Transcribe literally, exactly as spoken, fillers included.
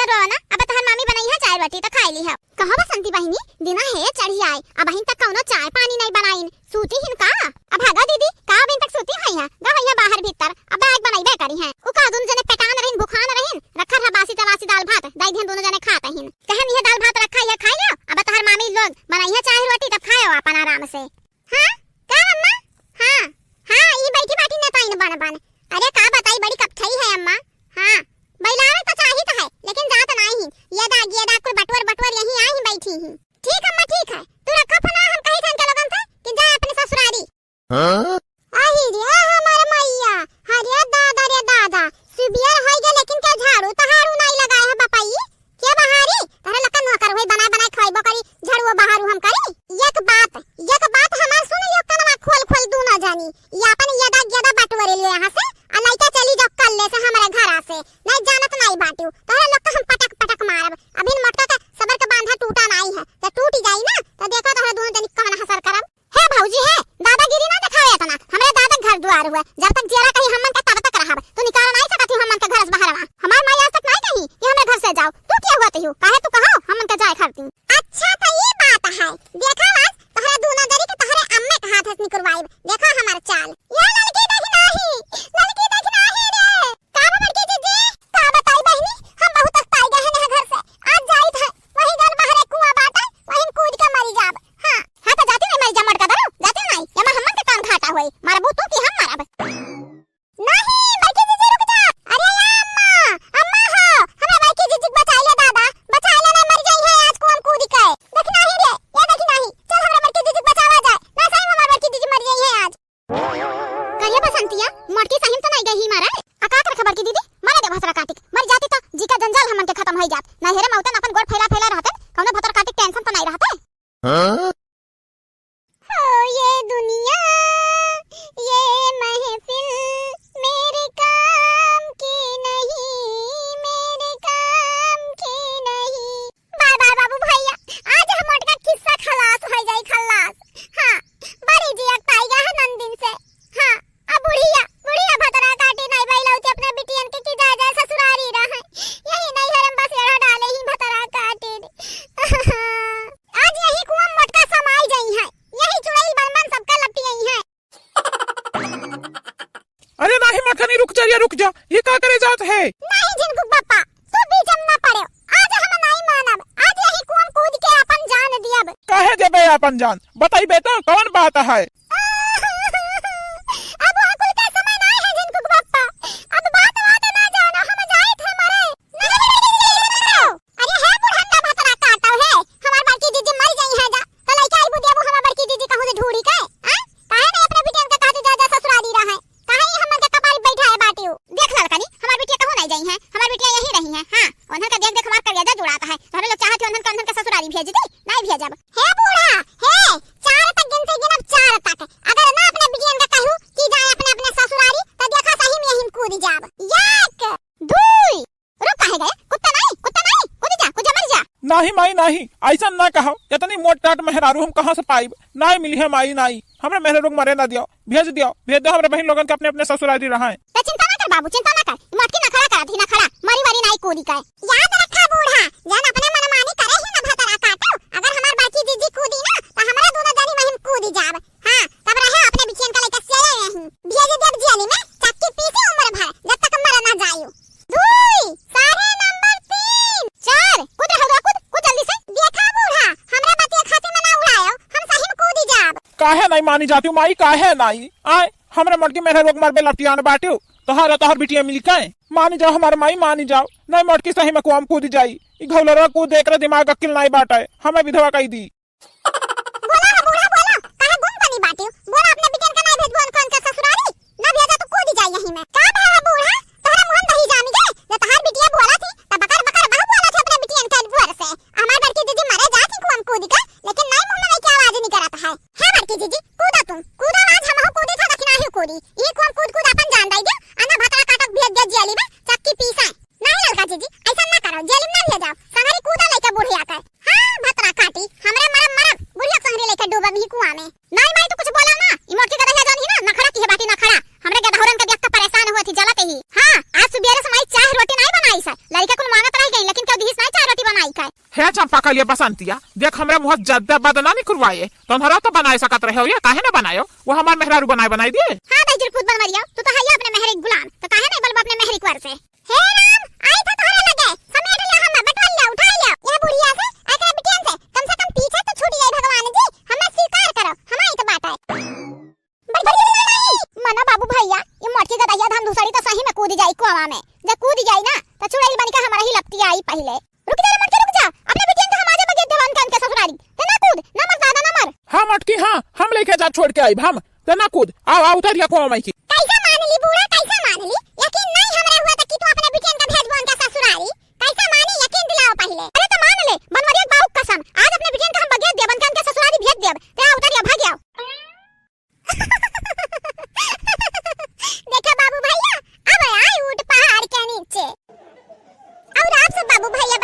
रो ना, अब तोहर मामी बनइहैं चाय रोटी त खाइ लिहा। कहो बसंती बहिनी, दिना हे चढ़ि आए, अबहिन तक कउनो चाय पानी नाहीं बनाइन, सूती हिन का? अब भागा दीदी, का अबहिन तक सूती होइहैं? गवइहैं बाहर भीतर, अब बैग बनइबे करिहैं। उ का दुनो जने पेटान रहिन, भुखान रहिन, रखा रहा बासी तवासी दाल भात, दइ दिहन दुनो जने खात अहिन। कहेन इहे दाल भात रखा, इहे खाइ लेव, अब तोहर मामी लोग बनइहैं चाय रोटी, तब खाएव आपन आराम से। हाँ, का अम्मा? हाँ, हाँ, ई बैठी बाटी नेताइन बन बन। अरे का बताई, बड़ी कपथई है अम्मा। हाँ, बैलावे तो चाहित है, लेकिन जात नाहीं ही। ये दाग, ये दाग कुल बटोर बटोर यहीं आई ही बैठी ही। ठीक अम्मा, ठीक है। तू रखा फोन, हम कही थन के लोगन से कि जा अपने ससुरारी। हाँ? आही रे, आ हमार मैया। अरे दादा रे दादा, सुबियर होइ गए, लेकिन क्या झाड़ू तहाड़ू नाहीं लगाए है बपाई? के बहारी? तोहरे लक्कन नौकर होई, बनाए बनाए खवाइबो करी, झड़ुओ बहारू हम करी। एक बात, एक बात हमार सुन लियो कनवा खोल खोल दूनो जानी। ये आपन यदा यदा बटोरे लियो यहाँ से, आ लइका चली जाओ कल्ले से हमरे घरा से। नाहीं जानत नाहीं बाटियो। तोहरे लोग का हम पटक पटक मारब। अभिन मोटका का सबर का बांधा टूटा नाहीं है। तो टूटी जाई ना, तो देखो तोहरे दूनो जानी कौन हसर करब। हे भौजी हे, दादागिरी ना देखावे एतना। हमरे दादा घर दुआर हुए, जब तक जियरा कही हमन के तब तक रहब। तू निकाल नाहीं सकत ही हमन के घर से बहरवा। हमार माई आज तक नाहीं कही कि हमरे घर से जाओ। तू के हुआ तू? काहे तू कहो हमन के जाए खातिर? अच्छा त ई बात है। देखा आज तोहरे दूनो जरी के तोहरे अम्मे के हाथ से निकरवाइब। देखा हमार चाल। ये ललकी देखी नाहीं, ललकी देखी नाहीं रे। का बा बड़की जीजी? का बताई बहिनी, हम बहुत अकताई गए हैं यहाँ घर से। आज जाइत है, वहीं घर बाहर एक कुआं बाटे, वहीं कूद के मरी जाब। हाँ, हाँ, तो जाती नाहीं मरी जा मोटका दारू, जाती नाहीं। एमा हमन के कौन घाटा होई, मरबू तू कि हम मरब? नाहीं, बड़की जीजी रुक जा। अरे या अम्मा, अम्मा हो, हमरा बड़की जीजी के बचाई ले दादा, बचाई ले, नाहीं मर जाई है आज कुआं में कूद के। देख नाहीं रे, ये देख नाहीं, चल हमरा बड़की जीजी के बचावा जाए, ना सही में हमार बड़की जीजी मर जाई है आज। कहिए बसंतिया, मोटकी सही में तो नाहीं गई ही मारे? आ का करे खबर की दीदी, मरे दे भसरा काटिक, मर जाती तो जी का जंजाल हमन के खतम होइ जात। नैहरे मौतन अपन गोड़ फैला फैला रहते, कौनो भतर काटिक tension तो नाहीं रहते। हाँ? हो ये दुनिया, ये महफिल मेरे काम की नहीं, मेरे काम की नहीं। बाय बाय बाबू भैया, आज हम मोटका किस्सा खलास होइ जाई, खलास। हाँ, बड़ी जिया ताई गा है नंदिन से। हाँ, अब बुढ़िया, बुढ़िया भतरा काटी नाहीं बैलौती अपने बिटियन के कि जाए जाए ससुरारी रहे। यही नैहर में बसेरा डाले ही भतरा काटी। आज यही कुआं मोटका समाई जाई है, यही चुड़ैल बन बन सबका लपटी आई है। अरे नाहीं मथनी, रुक जा, ये रुक जा, ये का करे जात है? नाहीं झिनकुक बप्पा, तू बीच में ना पड़े। आज हम नाहीं मानब, आज यही कुआं कूद के अपन जान दियब। काहे देबे अपन जान? बताइबे तो कौन बात है? अब वह कुल का समय नाहीं है झिनकुक बप्पा, अब बात बात ना जानो, हम जाइत है मरे। अरे हे बुढ़ंडा भतरा काटो हे, हमार बड़की जीजी मर गई है जा, तो लइका आइबू देबू हमार बड़की जीजी कहूँ से ढूंढी के, हाँ? काहे नहीं अपने बिटियन के कहती जा, जा ससुरारी रहे, काहे ये हमन के कपार बैठा है बाटियो? देख ललकनी, हमार बिटिया कहूँ नहीं जाई है, हमार बिटिया यहीं रही है, हाँ, उन्हन का देख देख हमार करेजा जुड़ात है, तोहरे लोग चाहत हो उन्हन के, उन्हन के ससुरारी भेज दी, नहीं भेजब। हे बूढ़ा, हे, चार तक गिनते गिनब, चार तक, अगर ना अपने बिटियन का कहू कि जाए अपने अपने ससुरारी, तो देखा सही में यहीं कूद जाब। एक, दुई, रुक काहे गए? कुत्ता नाहीं, कुत्ता नाहीं, कूदी जा, कूद जा, मर जा। नाहीं माई, नाहीं, अइसन ना कहो। इतनी मोट टाट मेहरारू हम कहाँ से पाइब? नाहीं मिली है माई, नाहीं। हमरे मेहरारू के मरे ना दियो, भेज दियो, भेज दो हमरे बहिन लोगन के अपने अपने ससुरारी रहाए। तो चिंता ना कर बाबू, चिंता ना कर। ई मोटकी नखड़ा करत ही, नखड़ा, मरी वरी नाहीं कूदी के। याद रखा बूढ़ा, जन अपने मनमानी करे ही ना भतरा काटो। अगर हमार बड़की जीजी कूदी ना, तो हमरा दोनों जनी वहीं कूदी जाब। हाँ, तब रहे अपने बिटियन का लइका से यहीं। भेज देब जेल में, चक्की पीसे उम्र भर, जब तक मर ना जायु। दुई, साढ़े नंबर तीन। चार, कूद रे हौदा, कूद, कूद जल्दी से। देखा बूढ़ा, हमरा बतिया खातिर में ना उड़ायो, हम सही में कूदी जाब। काहे नाहीं मानी जाती हूँ माई, काहे नाहीं? आय, हमरे मोटकी मेहरारू के मरबे लपटियान बाटियो, तोहार, तोहार बिटिया मिली काहे? मानी जाओ हमार माई, मानी जाओ, नाहीं मोटकी सही में कुआं में कूदी जाई। ई घौलरवा कूद एकरे दिमाग अक्किल नाहीं बाटे, हमें विधवा कई दी। बोला हो बूढ़ा, बोला, काहे गुम बनी बाटियो? बोला, अपने बिटियन का नाहीं भेजबो उनका, उनका ससुरारी? ना भेजा तो कूदी जाई यहीं में। का भा बूढ़ा, तोहरा मुहन दही जामी गे, जब तोहार बिटिया बोला थी, तब बकर बकर बहु बोला थी अपने बिटियन के ऊपर से। हमार बड़की जीजी मरे जात ही कुआं कूद के, लेकिन नाहीं मुँह में लेके आवाज निकरत है। हे बड़की जीजी, कूदा तू, कूदा आज हमहू कूदी था, लेकिन नाहीं कूदी। ई कुआं कूद कूद अपन जान दई दे, अना भतरा काटक भेज दे जेली में, चक्की पीसे। नाहीं ललका जीजी, अइसन ना करो, जेल में ना भेजाओ। संगरी कूदा लइका बुढ़िया के। हाँ, भतरा काटी, हमरे मरब मरब, बुढ़िया के संगरी लइका डूबब ही कुआं में। नाहीं माई, तू कुछ बोला ना, ई मोटकी गदहिया जौन ही ना, नखड़ा की है बाटी नखड़ा। हमरे गदहौरन के देख के परेशान हुआ थी, जलत ही। हाँ, आज सुबेरे से माई चाह रोटी नाहीं बनाई सर, लड़का कुल मांगत रह गई, लेकिन क्यों कलिया बसंतिया, देख हमरा मुँह ज्यादा बदनामी करवाए, तोहरा तो बनाए सकत रहे हो, ये काहे ना बनायो? वो हमार मेहरारू बनाए बनाए दिए। हाँ, दहिजर पूत बनवरिया, तू तो है अपने मेहरे के गुलाम, तो काहे नहीं बोलबा अपने मेहरे के वर से? हे राम, आई था तोहरा लगे, समेट लिया हमें, बटोर लिया, उठा लिया। यह बुढ़िया से, एकरे बिटियन से, कम से कम पीछे तो छूट जाई भगवान जी, हमें स्वीकार करो, हमारी तो बात है। मनो बाबू भैया, ये मोटकी गदहिया धान धुसड़ी तो सही में कूद जाई कुआवा में। जब कूद जाई ना, तो चुड़ैल बन के हमारा ही लपटी आई पहिले। रुक जा रे मोटकी, रुक जा। अपने बिटियन के हम आजे बगेर देबन के उनके ससुरारी। ते ना कूद, ना मर दादा, ना मर। हाँ मोटकी, हाँ, हम लेके जा छोड़ के आइब हम। ते ना कूद, आओ, आओ, उतर जा कुआवा में की। कैसे मान ली बूढ़ा, कैसे मान ली? यकीन नहीं हमरा हुआ तो कि तू अपने बिटियन के भेजबो उनके ससुरारी। कैसे मानी, यकीन दिलाओ पहिले। अरे तो मान ले, बनवरिया बाऊ कसम, आज अपने बिटियन के हम बगेर देबन के उनके ससुरारी भेज देब। ते आ उतर जा, भाग आओ। देखा बाबू भैया, अब आई ऊँट पहाड़ के नीचे। और आप सब बाबू भैया